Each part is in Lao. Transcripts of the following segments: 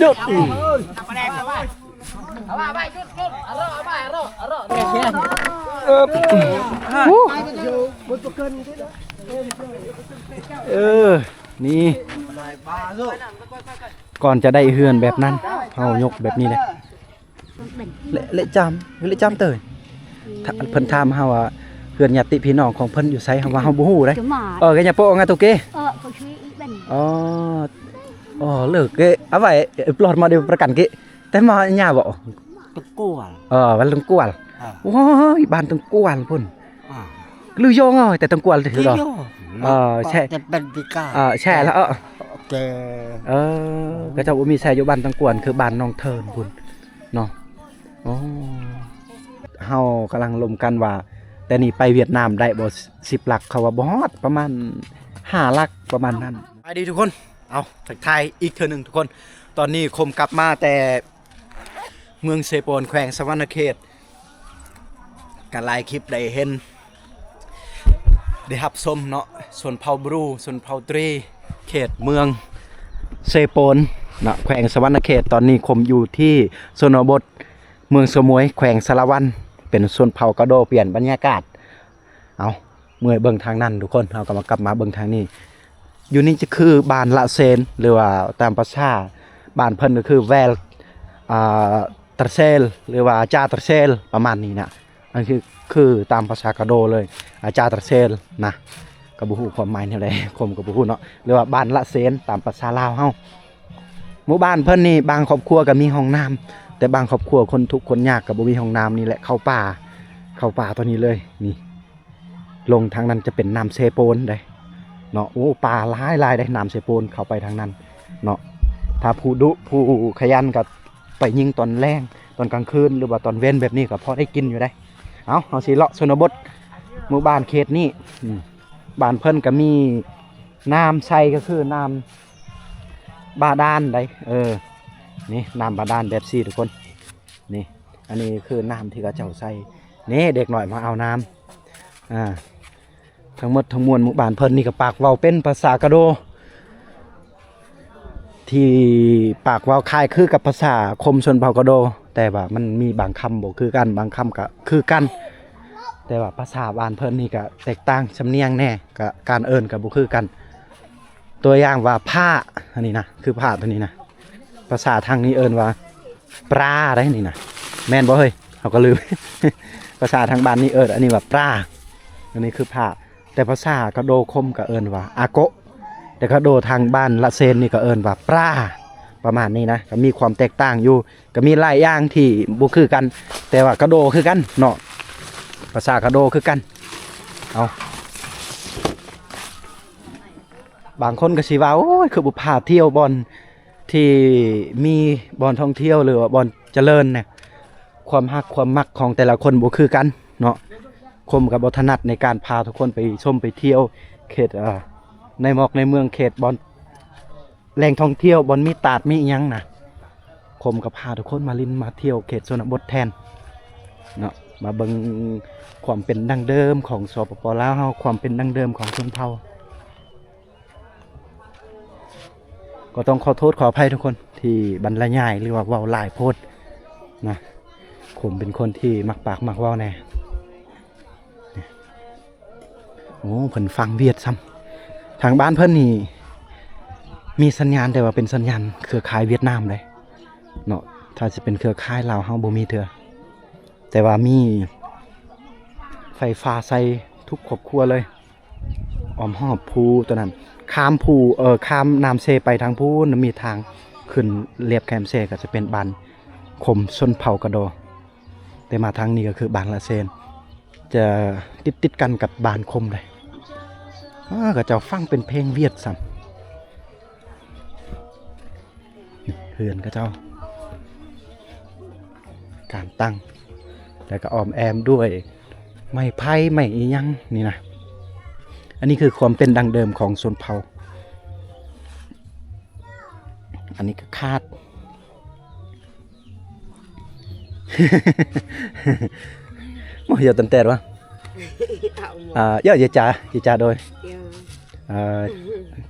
ດຸດ ເອີ ນີ້ ກ່ອນຈະໄດ້ເຮືອນແບບນັ້ນ ເຮົາຍົກແບບນີ້ແຫຼະ ເລະຈາມ ເລະຈາມເຕີຍ ເພິ່ນຖາມເຮົາວ່າ ເຮືອນຍາດຕິພີ່ນ້ອງຂອງເພິ່ນຢູ່ໃສ ເຮົາວ່າເຮົາບໍ່ຮູ້ເດ້. ເອີ ກະຍາໂປະງາໂຕເກ ອໍ ເລີກເກ ອາໄວ້ ປອດມາເດປະກັນເກ ແຕ່ມາຍາວບໍ່ ຕຸງກວນ ເອີ ບ້ານຕຸງກວນ ໂອ້ຍ ບ້ານຕຸງກວນພຸ້ນ ລືຢອງເອີຍ ແຕ່ຕັງກວນຖືດອກ ເອີ ແຊ່ ແຕ່ເປັນພິການ ເອີ ແຊ່ລະ ເອີ ເອີ ເຂົາເຈົ້າບໍ່ມີແຊ່ຢູ່ບ້ານຕັງກວນ ຄືບ້ານໜອງເທີນພຸ້ນເນາະ. ໂອ້ ເຮົາກຳລັງລົມກັນວ່າ ແຕ່ນີ້ໄປຫວຽດນາມໄດ້ບໍ່ ສິບຫຼັກ ເຂົາວ່າບໍ່ຮອດ ປະມານຫ້າຫຼັກ ປະມານນັ້ນ. ສະບາຍດີທຸກຄົນ ເອົາ ທັກທາຍອີກເທື່ອໜຶ່ງທຸກຄົນ ຕອນນີ້ຄົມກັບມາແຕ່ ເມືອງເຊໂປນ ແຂວງສະຫວັນນະເຂດ ກະຫຼາຍຄລິບໄດ້ເຫັນ ໄດ້ຮັບຊົມເນາະ ຊົນເຜົ່າບຣູ ຊົນເຜົ່າຕຣີ ເຂດເມືອງເຊໂປນເນາະ ແຂວງສະຫວັນນະເຂດ. ຕອນນີ້ຄົມຢູ່ທີ່ຊົນນະບົດ ເມືອງສະໝວຍ ແຂວງສາລະວັນ ເປັນຊົນເຜົ່າກະໂດ ປ່ຽນບັນຍາກາດ. ເອົາ ເມື່ອຍເບິ່ງທາງນັ້ນທຸກຄົນ ເຮົາກໍມາ ກັບມາເບິ່ງທາງນີ້. ຢູ່ນີ້ຈະຄືບ້ານລະເຊນ ຫຼືວ່າຕາມພາສາບ້ານເພິ່ນກໍຄືແວລ ອ່າ ຕະເຊລ ຫຼືວ່າຈາຕະເຊລ ປະມານນີ້ນະ. ອັນຄື ຄືຕາມພາສາກະໂດເລີຍ ອາ ຈາຕະເຊລນະ ກໍບໍ່ຮູ້ຄວາມໝາຍແນວໃດ ຄົມກໍບໍ່ຮູ້ເນາະ ຫຼືວ່າບ້ານລະເຊນຕາມພາສາລາວເຮົາ. ໝູ່ບ້ານເພິ່ນນີ້ບາງຄອບຄົວກໍມີຫ້ອງນ້ຳ ແຕ່ບາງຄອບຄົວຄົນທຸກຄົນຍາກກໍບໍ່ມີຫ້ອງນ້ຳ. ນີ້ແຫຼະເຂົ້າປ່າ ເຂົ້າປ່າຕົວນີ້ເລີຍນີ້. ລົງທາງນັ້ນຈະເປັນນ້ຳເຊໂປນເດ້ເນາະ. ໂອ້ ປາຫຼາຍໆເດ້ ນ້ຳເຊໂປນເຂົ້າໄປທາງນັ້ນເນາະ. ຖ້າຜູ້ດຸຜູ້ຂະຫຍັນກໍໄປຍິງຕອນແລງ ຕອນກາງຄືນ ຫຼືວ່າຕອນເວັນແບບນີ້ກໍພໍໄດ້ກິນຢູ່ເດ້. ເອົາ ເຮົາຊິເລາະຊົນນະບົດ ໝູ່ບ້ານເຂດນີ້. ອືມ ບ້ານເພິ່ນກໍມີນ້ຳໃຊ້ ກໍຄືນ້ຳບາດານໄດ໋. ເອີ ນີ້ນ້ຳບາດານແບບຊີ້ທຸກຄົນ ນີ້ ອັນນີ້ຄືນ້ຳທີ່ເຂົາເຈົ້າໃຊ້. ນີ້ເດັກນ້ອຍມາເອົານ້ຳ. ອ່າ ທັງໝົດທັງມວນໝູ່ບ້ານເພິ່ນນີ້ກໍປາກເວົ້າເປັນພາສາກະໂດ ທີ່ປາກເວົ້າຄ້າຍຄືກັບພາສາຄົມຊົນເຜົ່າກະໂດ ແຕ່ວ່າມັນມີບາງຄຳບໍ່ຄືກັນ ບາງຄຳກໍຄືກັນ. ແຕ່ວ່າພາສາບ້ານເພິ່ນນີ້ກໍແຕກຕ່າງ ສຳນຽງແດ່ ກໍການເອີ້ນກໍບໍ່ຄືກັນ. ຕົວຢ່າງວ່າພ້າ ອັນນີ້ນະ ຄືພ້າຕົວນີ້ນະ ພາສາທາງນີ້ເອີ້ນວ່າປາໄດ໋ນີ້ນະ ແມ່ນບໍ່ເຮີ້ຍ? ເຮົາກໍລືມ. ພາສາທາງບ້ານນີ້ເອີ້ນອັນນີ້ວ່າປາ ອັນນີ້ຄືພ້າ. ແຕ່ພາສາກະໂດຄົມກໍເອີ້ນວ່າອາໂກະ ແຕ່ກະໂດທາງບ້ານລະເຊນນີ້ກໍເອີ້ນວ່າປາ ປະມານນີ້ນະ. ກໍມີຄວາມແຕກຕ່າງຢູ່ ກໍມີຫຼາຍຢ່າງທີ່ບໍ່ຄືກັນ ແຕ່ວ່າກະໂດຄືກັນເນາະ ພາສາກະໂດຄືກັນ. ເອົາ ບາງຄົນກໍຊິວ່າ ໂອ້ຍ ຄືບໍ່ພາທ່ຽວບ່ອນທີ່ມີບ່ອນທ່ອງທ່ຽວ ຫຼືວ່າບ່ອນຈະເລີນແດ່. ຄວາມຮັກຄວາມມັກຂອງແຕ່ລະຄົນບໍ່ຄືກັນເນາະ. ຄົມກໍບໍ່ຖະໜັດໃນການພາທຸກຄົນໄປຊົມໄປທ່ຽວເຂດ ເອີ ໃນໝອກໃນເມືອງ ເຂດບ່ອນ ແຫຼ່ງທ່ອງທ່ຽວ ບ່ອນມີຕາດມີອີ່ຫຍັງນະ. ຄົມກໍພາທຸກຄົນມາຫຼິ້ນມາທ່ຽວເຂດຊົນນະບົດແທນເນາະ ມາເບິ່ງຄວາມເປັນດັ້ງເດີມຂອງ ສປປ ລາວເຮົາ ຄວາມເປັນດັ້ງເດີມຂອງຊົນເຜົ່າ. ກໍຕ້ອງຂໍໂທດຂໍອະໄພທຸກຄົນທີ່ບັນລະຍາຍ ຫຼືວ່າເວົ້າຫຼາຍໂພດນະ. ຜົມເປັນຄົນທີ່ມັກປາກມັກເວົ້າແດ່. ໂອ້ ເພິ່ນຟັງຫວຽດຊ້ຳ. ທາງບ້ານເພິ່ນນີ້ມີສັນຍານ ແຕ່ວ່າເປັນສັນຍານເຄືອຂ່າຍຫວຽດນາມເດ້ເນາະ. ຖ້າຊິເປັນເຄືອຂ່າຍລາວເຮົາບໍ່ມີເທື່ອ ແຕ່ວ່າມີໄຟຟ້າໃສ່ທຸກຄອບຄົວເລີຍ ອ້ອມຮອບພູຕົວນັ້ນ. ຂ້າມພູ ເອີ ຂ້າມນ້ຳເຊໄປທາງພຸ້ນ ມີທາງຂຶ້ນລຽບແຄມເຊ ກໍຈະເປັນບ້ານຄົມຊົນເຜົ່າກະດໍ. ແຕ່ມາທາງນີ້ກໍຄືບ້ານລະເຊນ ຈະຕິດໆກັນກັບບ້ານຄົມເດ້. ເຂົາເຈົ້າຟັງເປັນເພງຫວຽດຊ້ຳ. ເຮືອນເຂົາເຈົ້າ ການຕັ້ງ ແລ້ວກໍອ້ອມແອ້ມດ້ວຍໄມ້ໄຜ່ ໄມ້ອີ່ຫຍັງນີ້ນະ. ອັນນີ້ຄືຄວາມເປັນດັ້ງເດີມຂອງຊົນເຜົ່າ. ອັນນີ້ກໍຄາດ ໂອ້ຍ ເຢາະຕັນແຕດວະ ເອົາໝົດ ອ່າ ເຢາະ ເຢາະຈາ ເຢາະຈາໂດຍ ເອີ ເອີ ອືມ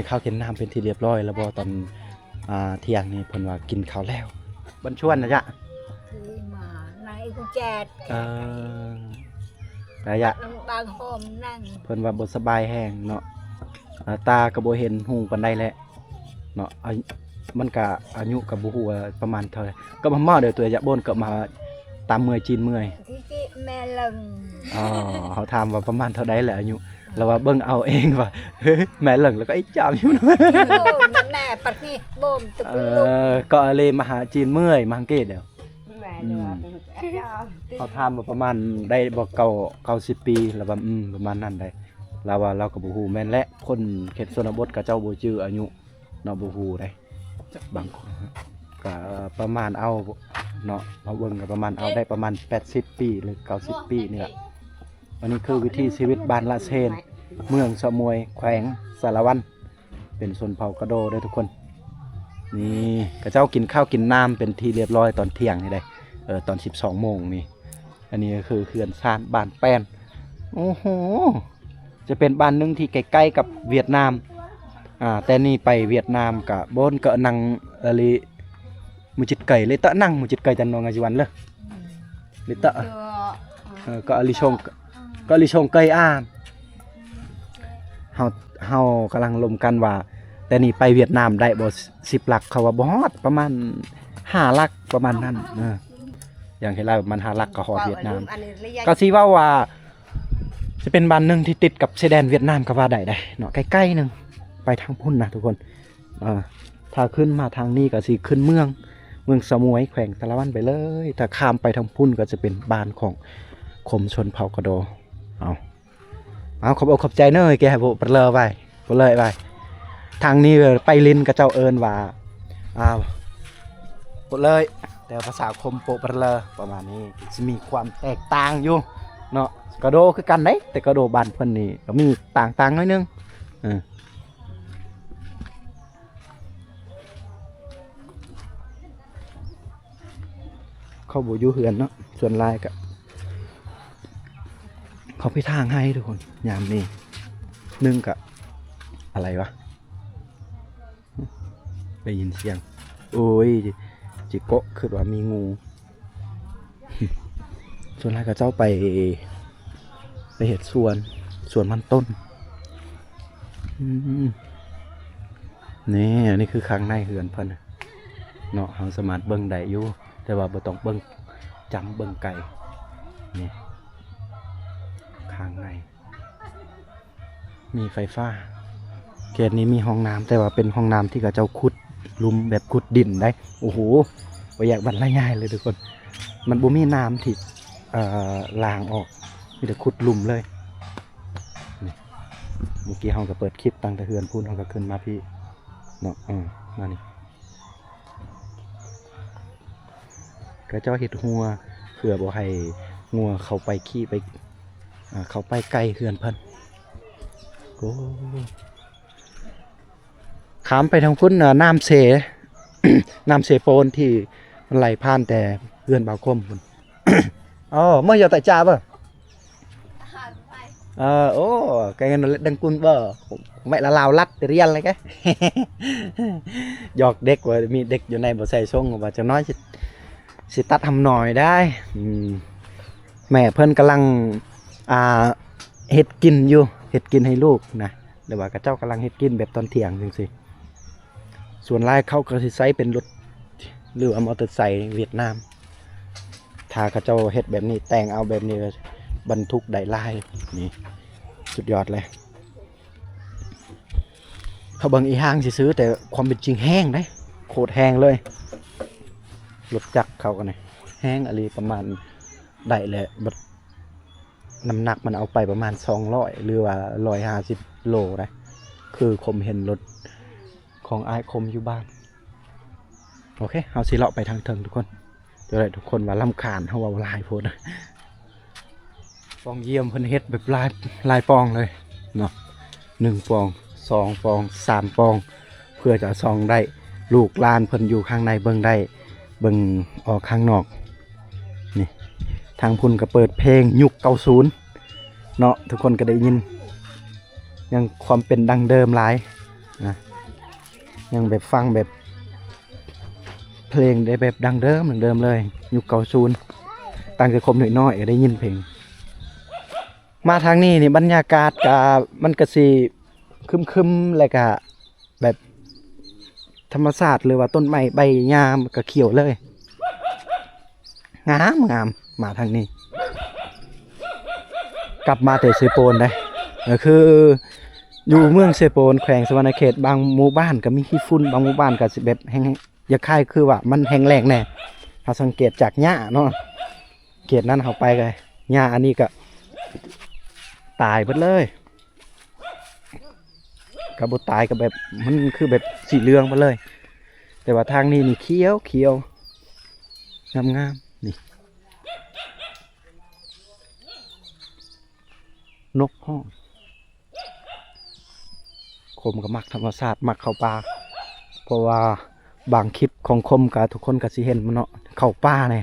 ນເຂົ້າກິນນ້ຳເປັນທີ່ລຽບຮ້ອຍແລ້ວບໍ່? ຕອນ ອ່າ ທ່ຽງນີ້ເພິ່ນວ່າກິນເຂົ້າແລ້ວ. ບັນຊວນນະຈະ ທີ່ມາໃນກຸແຈດ ເອີ ໄລຍະ ບາງໂຮມນັ້ນ ເພິ່ນວ່າບໍ່ສະບາຍແຮງເນາະ ອ່າ ຕາກໍບໍ່ເຫັນຮຸ່ງປານໃດແຫຼະເນາະ. ອາ ມັນກະອາຍຸກໍບໍ່ຮູ້ວ່າປະມານເທົ່າໃດ ກໍມາເວົ້າເດີ ຕົວຢາກໂບນກໍມາຕາມເມື່ອຍຈີນເມື່ອຍ ທີ່ ທີ່ແມ່ເລິງ. ອໍ ເຮົາຖາມວ່າປະມານເທົ່າໃດແຫຼະອາຍຸ ລະວ່າເບິ່ງເອົາເອງວ່າ ແມ່ເລິງ ລະກໍອີຈາມຢູ່ນະ ໂອ້ ແມ່ປັດນີ້ໂບມຕະ ເອີ ກໍເລີຍມາຫາຈີນເມື່ອຍ ມາຫາອັງກິດເດ. ແມ່ນ ອືມ ວ່າເຂົາຖາມວ່າປະມານໄດ້ບໍ່ ເກົ້າ ເກົ້າສິບປີ ລະວ່າ ອືມ ປະມານນັ້ນໄດ໋. ລາວວ່າລາວກໍບໍ່ຮູ້ ແມ່ນແຫຼະ ຄົນເຂດຊົນນະບົດເຂົາເຈົ້າບໍ່ຈື່ອາຍຸເນາະ ບໍ່ຮູ້ໄດ໋. ບາງຄົນກໍປະມານເອົາເນາະ ເຮົາເບິ່ງກໍປະມານເອົາໄດ້ປະມານແປດສິບປີ ຫຼື ເກົ້າສິບປີນີ້ລະ. ອັນນີ້ຄືວິຖີຊີວິດບ້ານລະເຊນ ເມືອງສະໝວຍ ແຂວງສາລະວັນ ເປັນຊົນເຜົ່າກະໂດເດີທຸກຄົນ. ນີ້ ເຂົາເຈົ້າກິນເຂົ້າກິນນ້ຳເປັນທີ່ລຽບຮ້ອຍຕອນທ່ຽງນີ້ເດ້ ເອີ ຕອນສິບສອງໂມງນີ້. ອັນນີ້ກໍຄືເຮືອນຊານບ້ານແປ້ນ. ໂອ້ໂຫ ຈະເປັນບ້ານໜຶ່ງທີ່ໃກ້ໆກັບຫວຽດນາມ. ອ່າ ແຕ່ນີ້ໄປຫວຽດນາມກະ ໂບນກໍນັ່ງ ອາ ລີ Mười chín cây, lê tợ năng mười chín cây tần nong ajuan lơ. Lê tợ. Ơ, có ali sông, có ali sông cây a. ເຮົາ ເຮົາກຳລັງລົມກັນວ່າ ແຕ່ນີ້ໄປຫວຽດນາມໄດ້ບໍ່ ສິບຫຼັກ ເຂົາວ່າບໍ່ຮອດ ປະມານຫ້າຫຼັກ ປະມານນັ້ນ. ເອີ ຢ່າງເຮັດລາວປະມານຫ້າຫຼັກກໍຮອດຫວຽດນາມ. ກໍຊິເວົ້າວ່າ ຊິເປັນບ້ານໜຶ່ງທີ່ຕິດກັບຊາຍແດນຫວຽດນາມກໍວ່າໄດ້ເດ້ເນາະ ໃກ້ໆໜຶ່ງ ໄປທາງພຸ້ນນະທຸກຄົນ. ເອີ ຖ້າຂຶ້ນມາທາງນີ້ກໍຊິຂຶ້ນເມືອງ ເມືອງສະໝວຍ ແຂວງສາລະວັນໄປເລີຍ. ຖ້າຂ້າມໄປທາງພຸ້ນກໍຈະເປັນບ້ານຂອງຄົມຊົນເຜົ່າກະໂດ. ເອົາ ເອົາ ຂອບອົກຂອບໃຈເນີ ແກໃຫ້ໂປະປະເລີໄວ້ ໂປະເລີໄວ້. ທາງນີ້ໄປຫຼິ້ນ ເຂົາເຈົ້າເອີ້ນວ່າ ອ່າ ໂປະເລີຍ ແຕ່ພາສາຄົມໂປະປະເລີ ປະມານນີ້ ຊິມີຄວາມແຕກຕ່າງຢູ່ເນາະ. ກະໂດຄືກັນເດ້ ແຕ່ກະໂດບ້ານເພິ່ນນີ້ກໍມີຕ່າງໆໜ້ອຍໜຶ່ງ. ເອີ ເຂົາບໍ່ຢູ່ເຮືອນເນາະ ສ່ວນຫຼາຍກະເຂົາໄປຖາງໄຮ່ທຸກຄົນ. ຍາມນີ້ໜຶ່ງກະ ອະໄລວະ ໄດ້ຍິນສຽງ ໂອ້ຍ ຈິເກາະ ຄິດວ່າມີງູ. ສ່ວນຫຼາຍເຂົາເຈົ້າໄປ ໄປເຮັດສວນ ສວນມັນຕົ້ນ. ອືມ ນີ້ ອັນນີ້ຄືຂ້າງໃນເຮືອນເພິ່ນເນາະ ເຮົາສາມາດເບິ່ງໄດ້ຢູ່ ແຕ່ວ່າບໍ່ຕ້ອງເບິ່ງ ຈ້ຳເບິ່ງໄກ. ນີ້ ຂ້າງໃນ ມີໄຟຟ້າ. ເຂດນີ້ມີຫ້ອງນ້ຳ ແຕ່ວ່າເປັນຫ້ອງນ້ຳທີ່ເຂົາເຈົ້າຂຸດຫຼຸມ ແບບຂຸດດິນໄດ໋. ໂອ້ໂຫ ບໍ່ຢາກບັນລະຍາຍເລີຍທຸກຄົນ ມັນບໍ່ມີນ້ຳທີ່ ເອີ ລ້າງອອກ ມີແຕ່ຂຸດຫຼຸມເລີຍ. ນີ້ ເມື່ອກີ້ເຮົາກໍເປີດຄລິບຕັ້ງແຕ່ເຮືອນພຸ້ນ ເຮົາກໍຂຶ້ນມາພີ້ເນາະ ເອີ ມານີ້ ເຂົາເຈົ້າເຮັດຮົ້ວເພື່ອບໍ່ໃຫ້ງົວເຂົ້າໄປຂີ້ໄປ ອ່າ ເຂົ້າໄປໃກ້ເຮືອນເພິ່ນ. ໂອ້ ຂ້າມໄປທາງພຸ້ນ ນ້ຳເຊ ນ້ຳເຊໂປນທີ່ມັນໄຫຼຜ່ານແຕ່ເຮືອນບ່າວຄົມພຸ້ນ. ອໍ ເມື່ອຢາແຕຈາເບີ ເອີ ໂອ້ ກະເງິນເລັດດັງກຸນເບີ ແມ່ລະລາວລັດໄປຮຽນເລີຍແກ. ຢອກເດັກວ່າ ມີເດັກຢູ່ໃນບໍ່ໃສ່ຊົງ ວ່າຈັກໜ້ອຍ ຊິຕັດຫຳໜ້ອຍໄດ້. ອືມ ແມ່ເພິ່ນກຳລັງ ອ່າ ເຮັດກິນຢູ່ ເຮັດກິນໃຫ້ລູກນະ ຫຼືວ່າເຂົາເຈົ້າກຳລັງເຮັດກິນແບບຕອນທ່ຽງຈັ່ງຊີ້. ສ່ວນຫຼາຍເຂົາກໍຊິໃຊ້ເປັນລົດ ຫຼືວ່າມໍເຕີໄຊຫວຽດນາມ. ຖ້າເຂົາເຈົ້າເຮັດແບບນີ້ ແຕ່ງເອົາແບບນີ້ ບັນທຸກໄດ້ຫຼາຍ. ນີ້ ສຸດຍອດເລີຍ. ເຂົາເບິ່ງອີ່ຫ່າງຊື່ໆ ແຕ່ຄວາມເປັນຈິງແຮງເດ້ ໂຄດແຮງເລີຍ. ລົດຈັກເຂົາກໍນີ້ແຮງອີ່ຫຼີ ປະມານໄດ້ແຫຼະ ບັດ ນ້ຳໜັກມັນເອົາໄປປະມານສອງຮ້ອຍ ຫຼືວ່າຮ້ອຍຫ້າສິບໂລໄດ໋ ຄືຄົມເຫັນລົດຂອງອ້າຍຄົມຢູ່ບ້ານ. ໂອເຄ ເຮົາຊິເລາະໄປທາງເທິງທຸກຄົນ. ຈະໄດ້ທຸກຄົນວ່າລຳຄານ ເຮົາເວົ້າຫຼາຍໂພດ. ປອງຢ້ຽມເພິ່ນເຮັດແບບຫຼາຍ ຫຼາຍປອງເລີຍເນາະ ໜຶ່ງປອງ ສອງປອງ ສາມປອງ ເພື່ອຈະສ່ອງໄດ້ ລູກຫຼານເພິ່ນຢູ່ຂ້າງໃນເບິ່ງໄດ້ ເບິ່ງອອກຂ້າງນອກນີ້ ທາງພຸ້ນກໍເປີດເພງຍຸກເກົ້າສິບເນາະ ທຸກຄົນກໍໄດ້ຍິນ ຍັງຄວາມເປັນດັ້ງເດີມຫຼາຍນະ ຍັງແບບຟັງແບບ ເພງໄດ້ແບບດັ້ງເດີມ, ດັ້ງເດີມເລີຍ ຍຸກເກົ້າສິບ ຕັ້ງແຕ່ຄົມນ້ອຍໆກໍໄດ້ຍິນເພງ. ມາທາງນີ້ນີ້ບັນຍາກາດກະ ມັນກະຊິຄຶມໆ ແລ້ວກະແບບທຳມະຊາດ ຫຼືວ່າຕົ້ນໄມ້ໃບຫຍ້າມັນກະຂຽວເລີຍ ງາມໆ ມາທາງນີ້ ກັບມາແຕ່ເຊໂປນເດ້ ກໍຄືຢູ່ເມືອງເຊໂປນ ແຂວງສະຫວັນນະເຂດ ບາງໝູ່ບ້ານກໍມີຂີ້ຝຸ່ນ ບາງໝູ່ບ້ານກໍຊິແບບແຫ້ງ ຢາກຄ້າຍຄືວ່າມັນແຫ້ງແລ້ງແດ່ ເຮົາສັງເກດຈາກຫຍ້າເນາະ ເຂດນັ້ນເຮົາໄປກໍຫຍ້າອັນນີ້ກໍຕາຍເບິດເລີຍ ກໍບໍ່ຕາຍ ກໍແບບມັນຄືແບບສີເຫຼືອງໄປເລີຍ ແຕ່ວ່າທາງນີ້ນີ້ຂຽວຂຽວ ງາມໆ ນີ້ ນົກຮ້ອງ ຄົມກໍມັກທຳມະຊາດ ມັກເຂົ້າປ່າ ເພາະວ່າບາງຄລິບຂອງຄົມກໍ ທຸກຄົນກໍຊິເຫັນມັນເນາະ ເຂົ້າປ່າແດ່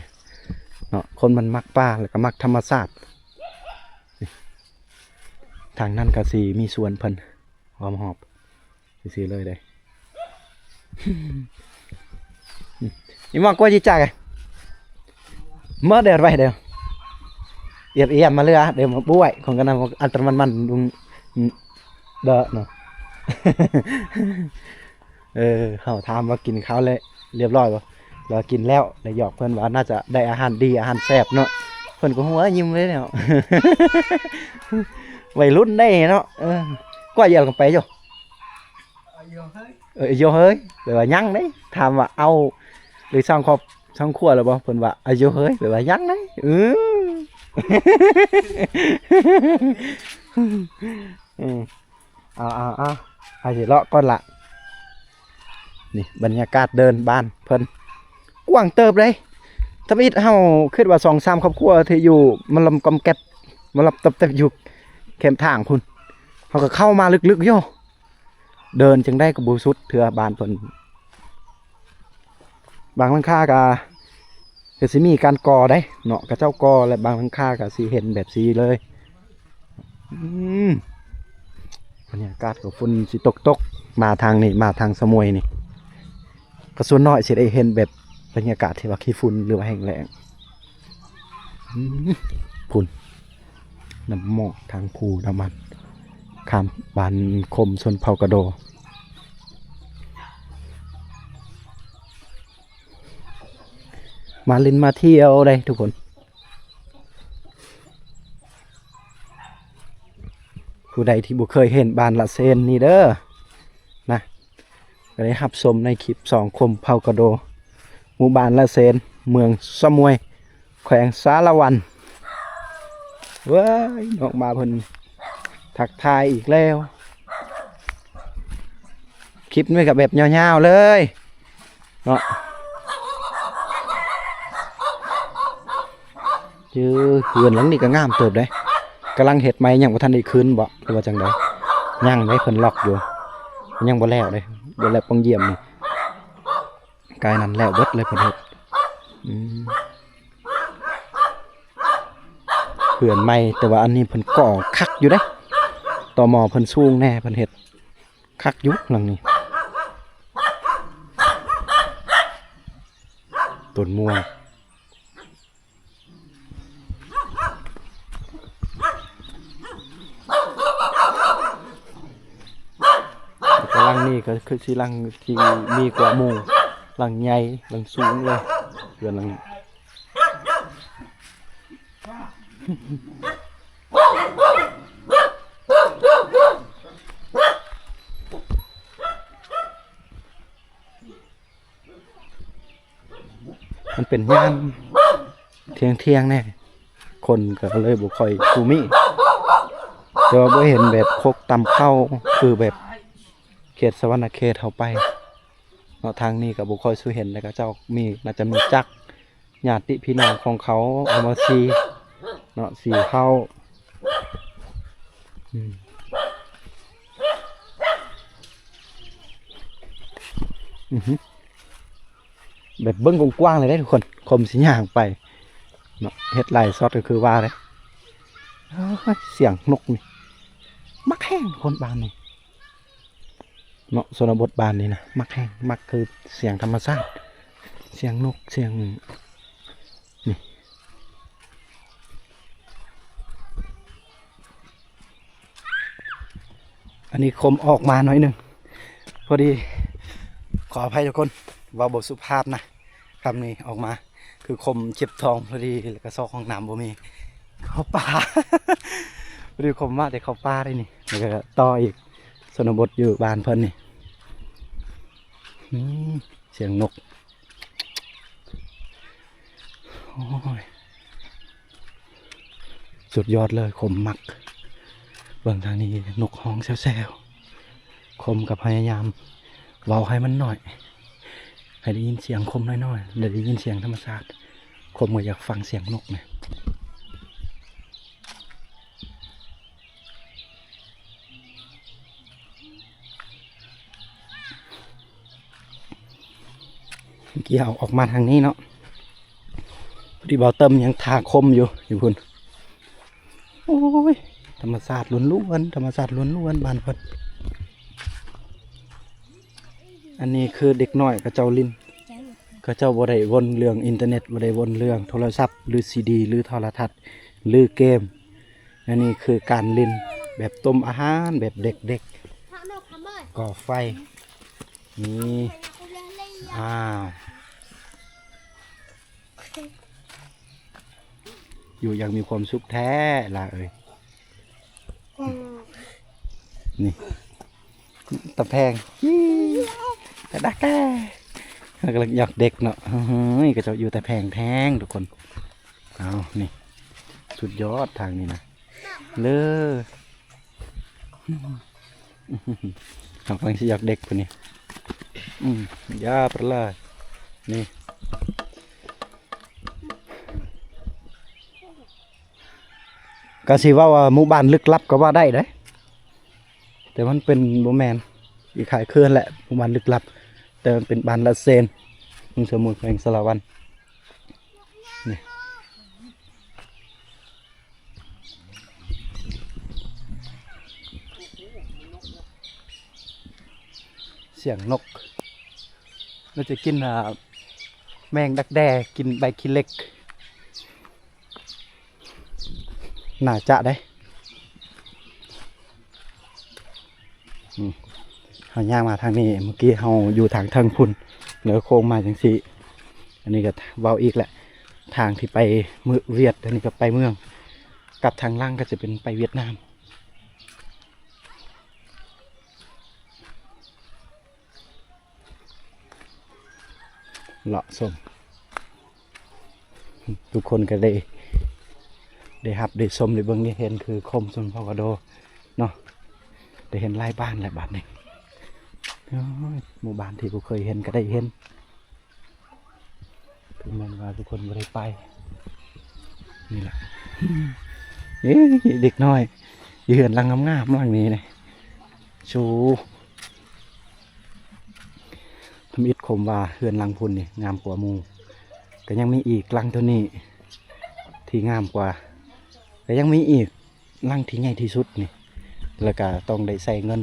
ເນາະ ຄົນມັນມັກປ່າ ແລ້ວກໍມັກທຳມະຊາດ. ທາງນັ້ນກໍຊິມີສວນເພິ່ນ ອ້ອມຮອບຊື່ໆເລີຍເດ້ ອີໝອກກວ່າຈິຈັກ ມາເດີໄປເດີ ອຽບໆມາເຫຼືອເດີ ມາບວຍ ຂອງກັນນະ ອັນຕະມັນມັນ ເດີເນາະ ເອີ ເຮົາຖາມວ່າກິນເຂົ້າແລ້ວ ລຽບຮ້ອຍບໍ່ ລາວກິນແລ້ວ ແລ້ວຢອກເພິ່ນວ່າໜ້າຈະໄດ້ອາຫານດີ ອາຫານແຊບເນາະ ເພິ່ນກໍຫົວຍິ້ມເລີຍເນາະ ໄວລຸ້ນເດ້ເນາະ ເອີ ກວ່າຢຽວກັນໄປຢູ່ ເອີ ໂຢເຮີຍ ແປວ່າຍັງເດ້ ຖາມວ່າເອົາ ຫຼືສ້າງຄອບສ້າງຄົວແລ້ວບໍ່ ເພິ່ນວ່າ ອາໂຢເຮີຍ ແປວ່າຍັງເດ້ ເອີ ເອີ ເອົາໆໆ ໄປຊິເລາະກ່ອນລະ ນີ້ບັນຍາກາດເດີ່ນບ້ານເພິ່ນ ກວ້າງເຕີບເດ້ ທຳອິດເຮົາຄິດວ່າສອງສາມຄອບຄົວທີ່ຢູ່ມະລຳກອມແກັບ ມະລຳຕັບແຕັບຢູ່ແຄມທາງພຸ້ນ ເຮົາກໍເຂົ້າມາເລິກໆຢູ່ ເດີ່ນຈັ່ງໃດກໍບໍ່ສຸດເທື່ອບ້ານເພິ່ນ ບາງຫຼັງຄາກໍ ກໍຊິມີການກໍ່ໄດ໋ເນາະ ເຂົາເຈົ້າກໍ່ ແລະບາງຫຼັງຄາກໍຊິເຫັນແບບຊີ້ເລີຍ ອືມ ບັນຍາກາດກໍຝົນຊິຕົກໆ ມາທາງນີ້ ມາທາງສະໝວຍນີ້ ກໍສ່ວນໜ້ອຍຊິໄດ້ເຫັນແບບບັນຍາກາດທີ່ວ່າຂີ້ຝຸ່ນ ຫຼືວ່າແຫ້ງແລ້ງ ອືມ ພຸ້ນ ນ້ຳໝອກທາງພູນ້ຳມັນ ຂ້າມບ້ານຄົມຊົນເຜົ່າກະໂດ ມາຫຼິ້ນມາທ່ຽວໄດ໋ທຸກຄົນ ຜູ້ໃດທີ່ບໍ່ເຄີຍເຫັນບ້ານລະເຊນນີ້ເດີນະ ກໍໄດ້ຮັບຊົມໃນຄລິບສອງຄົມເຜົ່າກະໂດ ໝູ່ບ້ານລະເຊນ ເມືອງສະໝວຍ ແຂວງສາລະວັນ ເວີຍ ນ້ອງໝາເພິ່ນທັກທາຍອີກແລ້ວ ຄລິບນີ້ກໍແບບຍາວໆເລີຍເນາະ ເອີ ເຮືອນຫຼັງນີ້ກໍງາມເຕີບເດ້ ກຳລັງເຮັດໃໝ່ ຍັງບໍ່ທັນໄດ້ຂຶ້ນບໍ ຫຼືວ່າຈັ່ງໃດ ຍັງເດ້ ເພິ່ນລັອກຢູ່ ຍັງບໍ່ແລ້ວເດ້ ບໍ່ແລ້ວປ່ອງຢ້ຽມນີ້ ກາຍນັ້ນແລ້ວເບິດເລີຍເພິ່ນເຮັດ ອືມ ເຮືອນໃໝ່ ແຕ່ວ່າອັນນີ້ເພິ່ນກໍ່ຄັກຢູ່ເດ້ ຕໍມໍເພິ່ນສູງແດ່ ເພິ່ນເຮັດຄັກຢູ່ຫຼັງນີ້ ຕົ້ນມ່ວງ ແຕ່ຫຼັງນີ້ກໍຄືຊິຫຼັງທີ່ມີກວ່າໝູ່ ຫຼັງໃຫຍ່ ຫຼັງສູງເລີຍ ເຮືອນຫຼັງນີ້ ມັນເປັນຍາມທ່ຽງໆແດ່ ຄົນກໍເລີຍບໍ່ຄ່ອຍສູ່ມີ ແຕ່ວ່າບໍ່ເຫັນແບບຄົກຕຳເຂົ້າ ຄືແບບເຂດສະຫວັນນະເຂດເຮົາໄປເນາະ ທາງນີ້ກໍບໍ່ຄ່ອຍສູ່ເຫັນ ແລ້ວກໍເຈົ້າມີ ໜ້າຈະມີຈັກ ຍາດຕິພີ່ນ້ອງຂອງເຂົາເອົາມາສີເນາະ ສີເຂົ້າ ອືມ ອືຫື ແບບເບິ່ງກວ້າງໆເລີຍເດ້ທຸກຄົນ ຄົມຊິຍ່າງໄປເນາະ. ເຮັດຫຼາຍຊັອດກໍຄືວ່າເດ້. ໂອ້ຍ ສຽງນົກນີ້ມັກແຮງຄົນບ້ານນີ້ເນາະ. ຊົນນະບົດບ້ານນີ້ນະ ມັກແຮງ ມັກຄືສຽງທຳມະຊາດ ສຽງນົກ ສຽງ ນີ້ ອັນນີ້ຄົມອອກມາໜ້ອຍໜຶ່ງ ພໍດີ ຂໍອະໄພທຸກຄົນ ເວົ້າບໍ່ສຸພາບນະ ຄຳນີ້ອອກມາ ຄືຄົມເຈັບທ້ອງພໍດີ ແລ້ວກໍຊອກຫ້ອງນ້ຳບໍ່ມີ ເຂົ້າປ່າ ພໍດີຄົມມາແຕ່ເຂົ້າປ່າໄດ໋ນີ້ ແລ້ວກໍຕໍ່ອີກ ຊົນນະບົດຢູ່ບ້ານເພິ່ນນີ້ ອືມ ສຽງນົກ ໂອ້ຍ ສຸດຍອດເລີຍ ຄົມມັກ. ເບິ່ງທາງນີ້ ນົກຮ້ອງແຊວໆ ຄົມກໍພະຍາຍາມເວົ້າໃຫ້ມັນໜ້ອຍ ໃຫ້ໄດ້ຍິນສຽງຄົມໜ້ອຍໆ ແລະ ໄດ້ຍິນສຽງທຳມະຊາດ. ຄົມກໍຢາກຟັງສຽງນົກນະ. ເມື່ອກີ້ເຮົາອອກມາທາງນີ້ເນາະ ພໍດີບ່າວເຕີມຍັງຖ້າຄົມຢູ່ ຢູ່ພຸ້ນ. ໂອ້ຍ ທຳມະຊາດລ້ວນໆ ທຳມະຊາດລ້ວນໆ ບ້ານເພິ່ນ. ອັນນີ້ຄືເດັກນ້ອຍເຂົາເຈົ້າຫຼິ້ນ ເຂົາເຈົ້າບໍ່ໄດ້ວົນເລື່ອງອິນເຕີເນັດ ບໍ່ໄດ້ວົນເລື່ອງໂທລະສັບ ຫຼື ຊີດີ ຫຼື ໂທລະທັດ ຫຼື ເກມ. ອັນນີ້ຄືການຫຼິ້ນແບບຕົ້ມອາຫານແບບເດັກໆ ກໍ່ໄຟ ນີ້ ອ້າວ ຢູ່ຢ່າງມີຄວາມສຸກແທ້ຫຼ້າເອີຍ. ນີ້ ຕາແພງ ຕາດາແກ ກຳລັງຢອກເດັກເນາະ. ເຮີ້ຍ ເຂົາເຈົ້າຢູ່ຕາແພງແທ້ທຸກຄົນ. ເອົາ ນີ້ ສຸດຍອດທາງນີ້ນະ ເລີ ເຮົາກຳລັງຊິຢອກເດັກພຸ້ນນີ້. ອືມ ຢ່າປະລາຍ ນີ້ ກໍຊິເວົ້າວ່າໝູ່ບ້ານລຶກລັບກໍວ່າໄດ້ເດ້ ແຕ່ມັນເປັນ ບໍ່ແມ່ນ ອີກຄ້າຍຄືຫັ້ນແຫຼະ ໝູ່ບ້ານລຶກລັບ ແຕ່ມັນເປັນບ້ານລາເຊນ ເມືອງສະໝຸດ ແຂວງສາລະວັນ ນີ້. ສຽງນົກ ມັນຈະກິນ ອ່າ ແມງດັກແດ້ ກິນໃບຂີ້ເຫຼັກ ໜ້າຈະເດ້. ອືມ ເຮົາຍ່າງມາທາງນີ້ ເມື່ອກີ້ເຮົາຢູ່ທາງເທິງພຸ້ນ ແລ້ວໂຄ້ງມາຈັ່ງຊີ້. ອັນນີ້ກໍເວົ້າອີກແຫຼະ ທາງທີ່ໄປເມືອງຫວຽດ ອັນນີ້ກໍໄປເມືອງ ກັບທາງຫຼັງກໍຈະເປັນໄປຫວຽດນາມ. ເລາະຊົມ ທຸກຄົນກໍໄດ້ ໄດ້ຮັບໄດ້ຊົມໄດ້ເບິ່ງໄດ້ເຫັນ ຄືຄົມຊົນເຜົ່າກະໂດເນາະ ໄດ້ເຫັນຫຼາຍບ້ານແລ້ວບາດນີ້. ໂອ້ຍ ໝູ່ບ້ານທີ່ບໍ່ເຄີຍເຫັນກໍໄດ້ເຫັນ ຄືແມ່ນວ່າທຸກຄົນບໍ່ໄດ້ໄປ ນີ້ແຫຼະ. ເອີ ເດັກນ້ອຍຢູ່ເຮືອນຫຼັງງາມໆ ຫຼັງນີ້ນະ ຊູ ທຳອິດຄົມວ່າເຮືອນຫຼັງພຸ້ນນີ້ງາມກວ່າໝູ່ ກໍຍັງມີອີກຫຼັງໂຕນີ້ທີ່ງາມກວ່າ ກໍຍັງມີອີກ ຫຼັງທີ່ໃຫຍ່ທີ່ສຸດນີ້ ແລ້ວກະຕ້ອງໄດ້ໃຊ້ເງິນ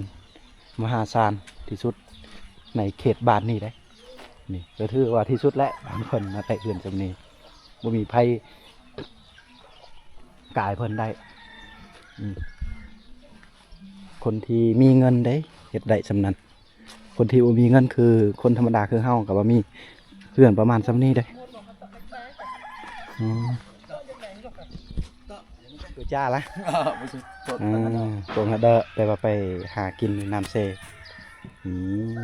ມະຫາສານທີ່ສຸດໃນເຂດບ້ານນີ້ເດ້. ນີ້ກໍຖືວ່າທີ່ສຸດແຫຼະ ບ້ານເພິ່ນມາໄດ້ເຮືອນສ່ຳນີ້ ບໍ່ມີໃຜກາຍເພິ່ນໄດ້. ອືມ ຄົນທີ່ມີເງິນເດ້ເຮັດໄດ້ສ່ຳນັ້ນ. ຄົນທີ່ບໍ່ມີເງິນຄືຄົນທຳມະດາຄືເຮົາກໍບໍ່ມີເຮືອນປະມານສ່ຳນີ້ເດ້. ອືມ ຕົວຈ້າລະ ອາ ພວກເຮົາເດີ ແປວ່າໄປຫາກິນນ້ຳເຊ. ອື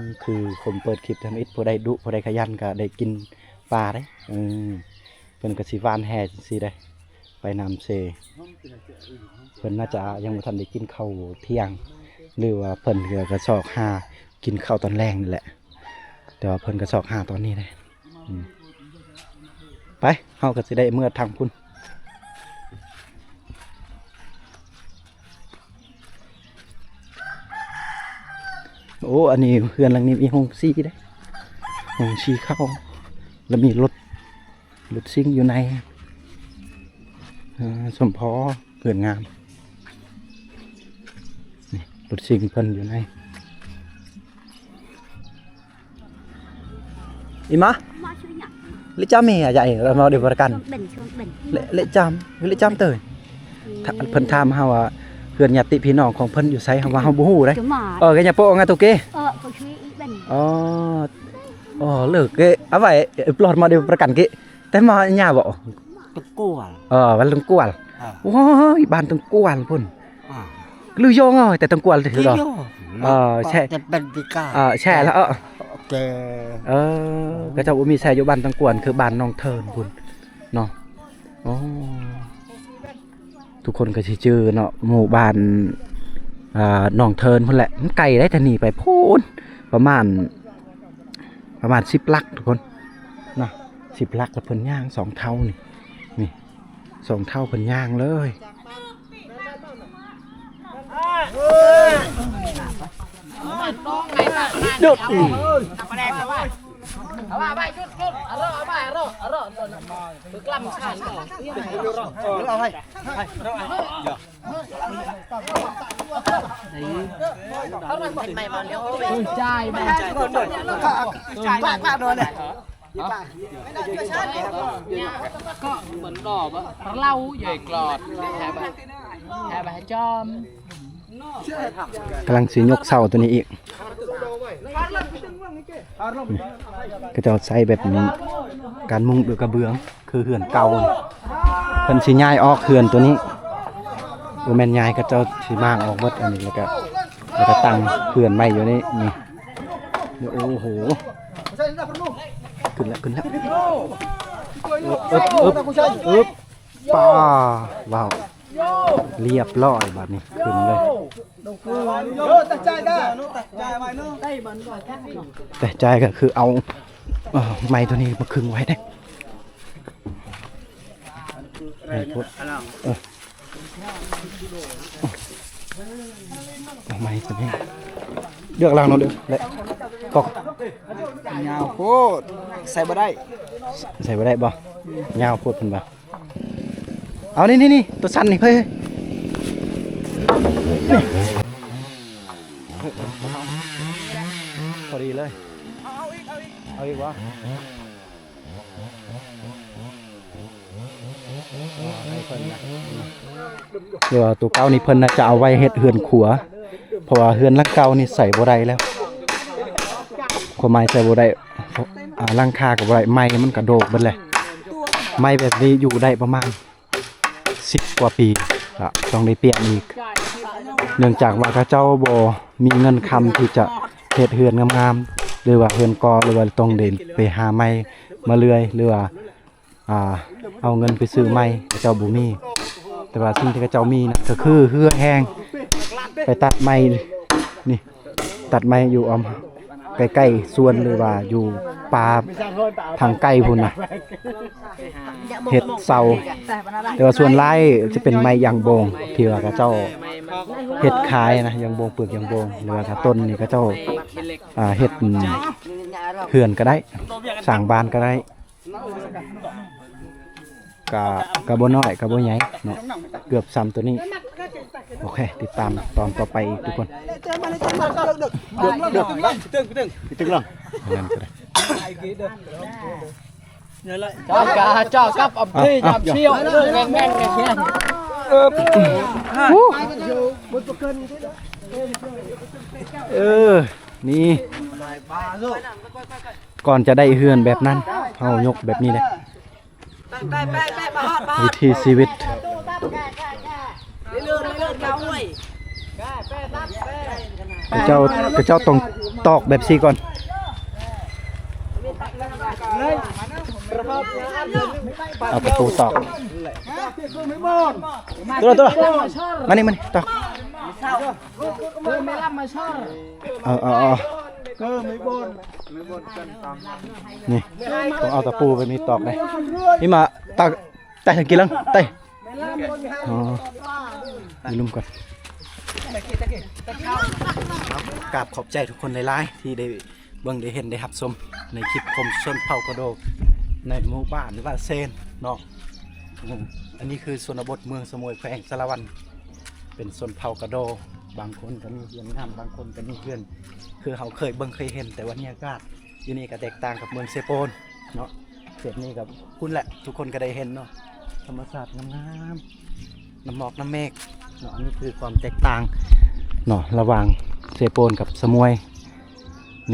ມ ຄືຄົນເປີດຄລິບທຳອິດ ຜູ້ໃດດຸຜູ້ໃດຂະຫຍັນກໍໄດ້ກິນປາເດ້. ເອີ ເພິ່ນກໍຊິຫວ່ານແຫຈັ່ງຊີ້ເດ້. ໄປນ້ຳເຊ ເພິ່ນໜ້າຈະຍັງບໍ່ທັນໄດ້ກິນເຂົ້າທ່ຽງ ຫຼືວ່າເພິ່ນກໍຊອກຫາກິນເຂົ້າຕອນແລງນີ້ແຫຼະ ແຕ່ວ່າເພິ່ນກໍຊອກຫາຕອນນີ້ເດ້. ອືມ ໄປ ເຮົາກໍຊິໄດ້ເມືອທາງພຸ້ນ. ໂອ້ ອັນນີ້ເຮືອນຫຼັງນີ້ມີໂຮງສີເດ້ ໂຮງສີເຂົ້າ. ແລ້ວມີລົດ ລົດຊິງຢູ່ໃນ ເອີ ສົມພໍ ເພື່ອນງາມ ນີ້ລົດຊິງເພິ່ນຢູ່ໃນ Ima? Mak suruh nyak. Lek cam ni ajak ni, mau dia berakan. Suruh ben, suruh ben. Lek, lek cam, lek cam tu. Ta-, ເພິ່ນຖາມເຮົາວ່າ ເຮືອນຍາດຕິພີ່ນ້ອງຂອງເພິ່ນຢູ່ໃສ ເຮົາວ່າເຮົາບໍ່ຮູ້ເດ້. ເອີ ກະຢ່າໂປະງາໂຕເກ. ເອີ ກໍຊ່ວຍອີກເປັນ. ອໍ ເລີກເກ ເອົາໄວ້ ປອດມາເດປະກັນເກ ແຕ່ມາຍາວບໍ່? ຕັງກວາລ. ເອີ ບ້ານຕັງກວາລ. ໂອ້ຍ ບ້ານຕັງກວາລພຸ້ນ. ລືຢອງເອົາແຕ່ຕັງກວາລເດີ. ເອີ ແຊ ແຕ່ເປັນພິການ. ເອີ ແຊລະ. ເອີ ເອີ ເຂົາເຈົ້າບໍ່ມີແຊຢູ່ບ້ານຕັງກວາລ ຄືບ້ານໜອງເທີນພຸ້ນເນາະ. ອໍ ທຸກຄົນກໍຊິຈື່ເນາະ ໝູ່ບ້ານ ອ່າ ໜອງເທີນພຸ້ນແຫຼະ. ມັນໄກໄດ໋ ແຕ່ນີ້ໄປພຸ້ນ ປະມານ ປະມານສິບຫຼັກທຸກຄົນນະ ສິບຫຼັກ. ແລ້ວເພິ່ນຍ່າງສອງເຖົ້ານີ້ ນີ້ສອງເຖົ້າເພິ່ນຍ່າງເລີຍ. ກຳລັງຊິຍົກເສົາໂຕນີ້ອີກ. ເຂົາເຈົ້າໃຊ້ແບບ ການມຸງດ້ວຍກະເບື້ອງ ຄືເຮືອນເກົ່າ. ເພິ່ນຊິຍ້າຍອອກເຮືອນໂຕນີ້ ບໍ່ແມ່ນຍ້າຍ ເຂົາເຈົ້າຊິມ້າງອອກໝົດອັນນີ້ ແລ້ວກະ ແລ້ວກະຕັ້ງເຮືອນໃໝ່ຢູ່ນີ້. ນີ້ ໂອ້ໂຫ ຂຶ້ນແລ້ວ ຂຶ້ນແລ້ວ. ອຶບ ອຶບ ອຶບ ປາ ວ້າວ ລຽບຮ້ອຍ ບາດນີ້ຂຶ້ນເລີຍ. ແຕ່ຈ່າຍກໍຄືເອົາ ເອີ ໄມ້ໂຕນີ້ມາຄຶງໄວ້ເດ້ ໃຫ້ໂພດ ເອີ ເອົາໄມ້ໂຕນີ້ ເລືອກລາງເນາະ ເດີ ແລະ ກອກ ຍາວໂພດ ໃສ່ບໍ່ໄດ້ ໃສ່ບໍ່ໄດ້ບໍ່? ຍາວໂພດເພິ່ນວ່າ. ເອົາ ນີ້ໆໆ ໂຕສັ້ນນີ້ ເຮີ້ຍ ພໍດີເລີຍ. ເອົາອີກ ເອົາອີກ ເອົາອີກບໍ່? ໃຫ້ເພິ່ນນະ ແຕ່ວ່າໂຕເກົ່ານີ້ເພິ່ນໜ້າຈະເອົາໄວ້ເຮັດເຮືອນຄົວ ເພາະວ່າເຮືອນຫຼັງເກົ່ານີ້ໃຊ້ບໍ່ໄດ້ແລ້ວ ຄວາມໝາຍໃຊ້ບໍ່ໄດ້ ອ່າ ຫຼັງຄາກໍບໍ່ໄດ້ ໄມ້ມັນກະໂດກເບິດແລ້ວ. ໄມ້ແບບນີ້ຢູ່ໄດ້ປະມານ ສິບກວ່າປີ ກະຕ້ອງໄດ້ປ່ຽນອີກ ເນື່ອງຈາກວ່າເຂົາເຈົ້າບໍ່ມີເງິນຄຳທີ່ຈະເຮັດເຮືອນງາມໆ ຫຼືວ່າເຮືອນກໍ່ ຫຼືວ່າຕ້ອງໄດ້ໄປຫາໄມ້ມາເລື່ອຍ ຫຼືວ່າ ອ່າ ເອົາເງິນໄປຊື້ໄມ້ ເຂົາເຈົ້າບໍ່ມີ. ແຕ່ວ່າສິ່ງທີ່ເຂົາເຈົ້າມີນະ ກໍຄືເຫື່ອແຮງ ໄປຕັດໄມ້ນີ້ ຕັດໄມ້ຢູ່ອ້ອມໃກ້ໆສວນ ຫຼືວ່າຢູ່ປ່າທາງໄກພຸ້ນນະ ເຮັດເສົາ. ແຕ່ວ່າສ່ວນຫຼາຍຈະເປັນໄມ້ຢາງໂບງ ທີ່ວ່າເຂົາເຈົ້າເຮັດຂາຍນະ ຢາງໂບງ ເປືອກຢາງໂບງ ຫຼືວ່າຖ້າຕົ້ນນີ້ເຂົາເຈົ້າ ອ່າ ເຮັດເຮືອນກໍໄດ້ ສ້າງບ້ານກໍໄດ້. ກະ ກະບໍ່ນ້ອຍ ກະບໍ່ໃຫຍ່ເນາະ ເກືອບສ່ຳໂຕນີ້. ໂອເຄ ຕິດຕາມຕອນຕໍ່ໄປອີກທຸກຄົນ. ເຈົ້າກະເຈົ້າກັບອຳເພຍາມສ່ຽວ ແມ່ນໆ. ເອີ ນີ້ ກ່ອນຈະໄດ້ເຮືອນແບບນັ້ນ ເຮົາຍົກແບບນີ້ແຫຼະ. ວິຖີຊີວິດ ເຂົາເຈົ້າ ເຂົາເຈົ້າຕ້ອງຕອກແບບຊີ້ກ່ອນ ເອົາຕະປູຕອກ ໂຕ ໂຕ ມານີ້ ມານີ້ ຕອກ. ເອົາ ເອົາ ເອົາ ນີ້ ຕ້ອງເອົາຕະປູໄປມີຕອກເດ້. ນີ້ມາ ຕາ ຕາຍທາງກີ່ຫຼັງ ຕາຍ. ອໍ ຢູ່ລຸ່ມກ່ອນ. ກາບຂອບໃຈທຸກຄົນຫຼາຍໆ ທີ່ໄດ້ເບິ່ງ ໄດ້ເຫັນ ໄດ້ຮັບຊົມໃນຄລິບຄົມຊົນເຜົ່າກະໂດກ ໃນໝູ່ບ້ານວ່າເຊນເນາະ. ເອີ ອັນນີ້ຄືຊົນນະບົດເມືອງສະໝວຍ ແຂວງສາລະວັນ ເປັນຊົນເຜົ່າກະໂດ. ບາງຄົນກໍມີເຮືອນງາມ ບາງຄົນກໍມີເຮືອນ ຄືເຮົາເຄີຍເບິ່ງເຄີຍເຫັນ. ແຕ່ບັນຍາກາດຢູ່ນີ້ກໍແຕກຕ່າງກັບເມືອງເຊໂປນເນາະ. ເຂດນີ້ກໍພຸ້ນແຫຼະ ທຸກຄົນກໍໄດ້ເຫັນເນາະ ທຳມະຊາດງາມໆ ນ້ຳໝອກນ້ຳເມກເນາະ. ອັນນີ້ຄືຄວາມແຕກຕ່າງເນາະ ລະຫວ່າງເຊໂປນກັບສະໝວຍ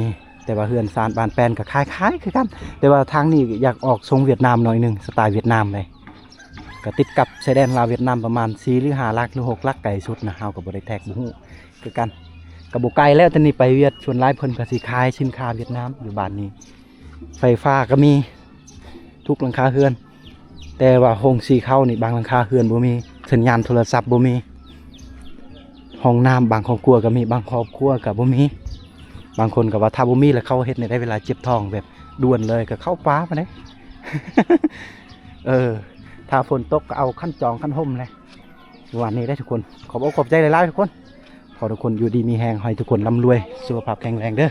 ນີ້. ແຕ່ວ່າເຮືອນຊານບ້ານແປ້ນກໍຄ້າຍໆຄືກັນ ແຕ່ວ່າທາງນີ້ຢາກອອກຊົງຫວຽດນາມໜ້ອຍໜຶ່ງ ສະໄຕຫວຽດນາມເລີຍ. ກໍຕິດກັບຊາຍແດນລາວຫວຽດນາມປະມານສີ່ ຫຼື ຫ້າຫຼັກ ຫຼື ຫົກຫຼັກ ໄກສຸດນະ ເຮົາກໍບໍ່ໄດ້ແທກ ບໍ່ຮູ້ຄືກັນ. ກໍບໍ່ໄກແລ້ວ ແຕ່ນີ້ໄປຫວຽດ ສ່ວນຫຼາຍເພິ່ນກໍຊິຂາຍສິນຄ້າຫວຽດນາມຢູ່ບ້ານນີ້. ໄຟຟ້າກໍມີທຸກຫຼັງຄາເຮືອນ ແຕ່ວ່າໂຮງສີເຂົ້ານີ້ ບາງຫຼັງຄາເຮືອນບໍ່ມີ ສັນຍານໂທລະສັບບໍ່ມີ. ຫ້ອງນ້ຳບາງຄອບຄົວກໍມີ ບາງຄອບຄົວກໍບໍ່ມີ. ບາງຄົນກໍວ່າຖ້າບໍ່ມີແລ້ວເຂົາເຮັດແນວໃດ ເວລາເຈັບທ້ອງແບບດ່ວນເລີຍ ກໍເຂົ້າປ່າພຸ້ນເດ້. ເອີ ຖ້າຝົນຕົກກໍເອົາຄັນຈອງຄັນຮົ່ມແຫຼະ. ປະມານນີ້ເດ້ທຸກຄົນ. ຂອບອົກຂອບໃຈຫຼາຍໆທຸກຄົນ. ຂໍທຸກຄົນຢູ່ດີມີແຮງ ໃຫ້ທຸກຄົນລ່ຳລວຍ ສຸຂະພາບແຂງແຮງເດີ້.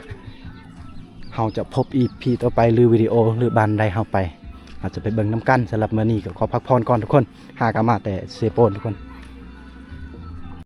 ເຮົາຈະພົບອີພີຕໍ່ໄປ ຫຼື ວິດີໂອ ຫຼື ບ້ານໃດເຮົາໄປ ເຮົາຈະໄປເບິ່ງນຳກັນ. ສຳລັບມື້ນີ້ກໍຂໍພັກຜ່ອນກ່ອນທຸກຄົນ. ຫາກໍມາແຕ່ເຊໂປນທຸກຄົນ.